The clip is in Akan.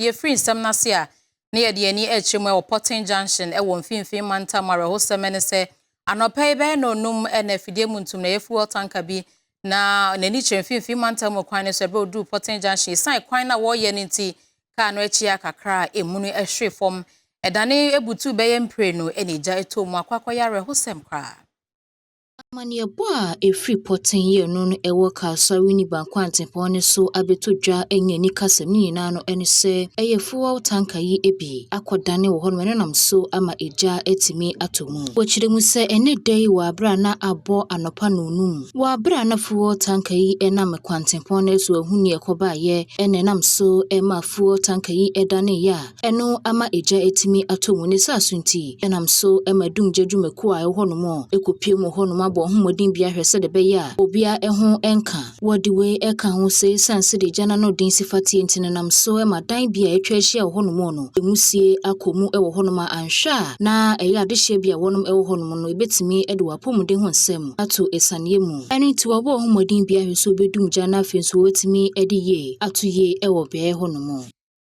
Yɛfiri nsɛm no ase a, na yɛde ani akyerɛ mu wɔ Pɔten Junction wɔ Mfimfini Mantam. Awerɛhosɛm ne sɛ anɔpa yi bɛyɛ nnɔnnum na afidie mu ntum na ɛyɛ fuel tanker bi na n'ani kyerɛ Mfimfini Mantam mu kwan no so. Ɛberɛ oduu Pɔten Junction, ɛsiane kwan no a wɔreyɛ no nti, kaa no akyi akakra a emu no ɛhwere fam, ɛdane ebutu bɛyɛ mprenu ɛna egya ɛtɔ mu akɔ akɔyɛ awerɛhosɛm koraa. Amanneɛbɔ a ɛfiri Pɔten yɛ no ɛwɔ Kasoa Winneba kwantempɔn no so abɛtɔ dwa anya ani kasɛm ne nyinaa no ne sɛ ɛyɛ fuel tanker yi bi akɔdane wɔ hɔnom, ɛno nam so ama egya atumi atɔ mu. Wɔkyerɛ mu sɛ ɛne da yi wɔ abere a na abɔ anɔpa nnɔnnum wɔ abere a na fuel tanker yi nam kwantempɔn no so ahu nea ɛkɔbaeɛ, ɛna ɛnam so ma fuel tanker yi daneeɛ a ɛno ama egya atumi atɔ mu. Ne saa so nti, ɛnam so ma dumgya dwumakuo a ɛwɔ hɔnom ɛkɔpie mu hɔnom abɔ ho mmɔden bi ahwɛ sɛdeɛ ɛbɛyɛ a obiara ho nka. Wɔde wei ɛka ho sɛ esiane sɛdeɛ gya no den si fa tie nti no nam so ma dan bi a atwa ahyia wɔ hɔnom no emusie akɔ mu wɔ hɔnom a anhwɛ a na ɛyɛ adehyeɛ bi a wɔnom wɔ hɔnom no ebetumi de wɔn apɔmuden ho nsɛm ato esianeɛ mu. Ɛno nti wɔabɔ ho mmɔden bi ahwɛ sɛ obɛdum gya no, afei nso wɔbɛtumi de yie ato yie wɔ beaeɛ hɔnom.